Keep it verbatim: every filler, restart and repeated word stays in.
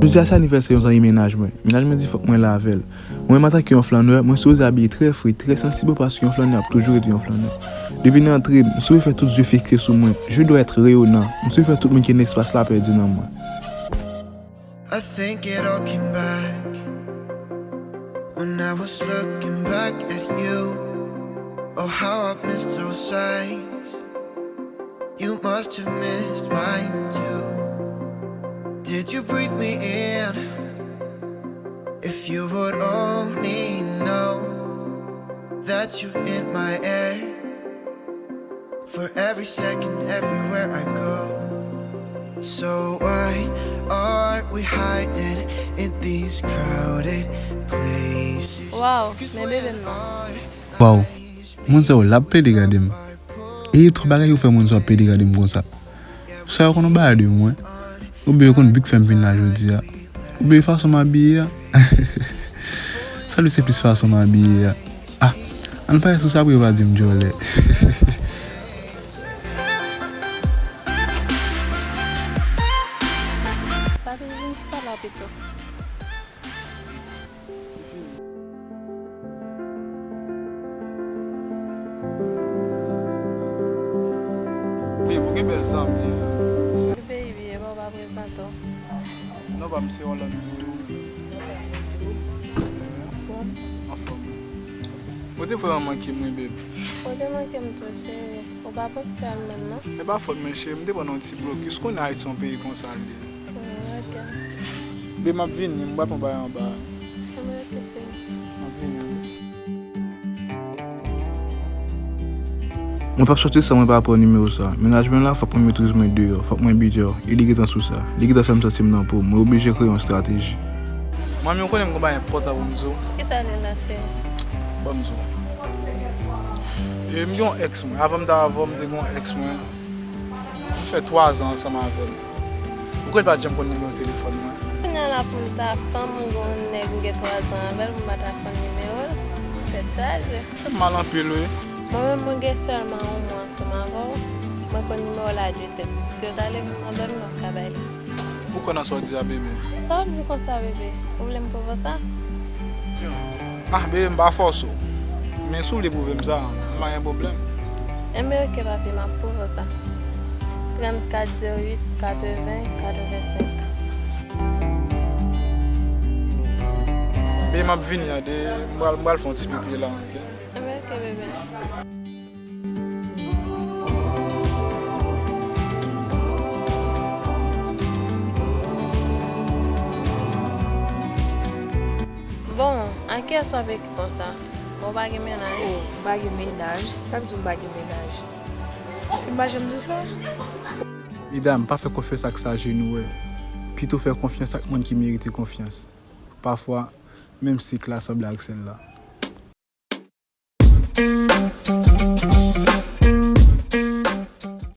Jodi a se anivèsè yon zanmi mennaj mwen. Mennaj mwen di fòk mwen la avè l. Mwen menm antanke yon flannè, mwen sipoze abiye trè fre, trè santi bon paske yon flannè ap toujou rete yon flannè. Depi nan antre, m sipoze fè tout zye fikse sou mwen. Je dois être rayonnant. M sipoze fè tout moun ki nan espas la pèdi nan mwen. I think it all came back when I was looking back at you. Oh, how I've missed those sights. You must have missed mine too. Did you breathe me in? If you would only know that you're in my air. For every second, everywhere I go. So why are we hiding in these crowded places? Wow, men bebe m nan. Waw, moun sa yo l ap plede gade m. E twa bagay yo fè moun sa yo ap plede gade m konsa. Sa yo konn yon bagay de mwen. Oubyen yo konn bi k fè m vin la jodi a. Oubyen fason m abiye a. Sa li se plis fason m abiye a. Ah, ann pale sou sa pou yo pa di m djòlè. Papi, vin chita la pito. Babe, ou gen bèl zanmi. Baby, e pa w pa prezante w. Non, pa m se Orlando. Anfòm. Anfòm. Ou te vrèman manke m, wi, babe. Ou te manke m tou, cheri. Ou pa ponktyèl menm, non? E pa fòt mwen, cheri. M te pran nan yon ti blokis. Kounye a Ayiti se yon peyi konsa l ye. Mm, ok. Babe, m ap vini. M pral pran bagay anba. Anben, ok, cheri. M ap vini, wi. Mwen p ap soti san mwen pa pran nimewo sa. Mennaj mwen la, fòk mwen metrize mwen deyò, fòk mwen bidjò. E li gentan sou sa. Li gentan fè m santi m nan po m. Mwen oblije kreye yon estrateji. Manmi, ou konnen m gen yon bagay enpòtan pou m di w. Kisa l ye la, cheri? Ban m di w. E m gen yon èks mwen. Avan m t avè w, m te gen yon èks mwen. M fè twa zan ansanm avè l. Ou kwè l pa t janm konn nimewo telefòn mwen? Kounye a la pou m ta fanm, m gen yon nèg m gen twa zan avè l, pou m pa ta konn nimewo l? Tèt chaje. Fè m mal anpil, wi. Mwen menm, mwen gen sèlman yon mwa ansanm avè w, mwen konn nimewo l a de tèt. Si w ta leve m nan dòmi, m ap ka bay li. Ou kwè nan sa w di a, bebe? Sa w ap di konsa, bebe? Ou vle m pwouve w sa? Ah, bebe, m pa fòse w. Men si w vle pwouve m sa, m pa gen pwoblèm. Enben, ok, papi, m ap pwouve w sa. Trannkat zewo uit katreven katrevensenk. Bebe, m ap vini, tande. M pral, m pral fè yon ti pipi la, ok? Enben, ok, bebe. Bon, a kiyès w ap ekri konsa? Bon, w pa gen mennaj? Oh, m pa gen mennaj? Sa k di w m pa gen mennaj? Èske m pa janm di w sa? Medam, pa fè konfyans ak sa je nou wè. Pito fè konfyans ak moun ki merite konfyans. Pafwa, menm sik la sanble ak sèl la.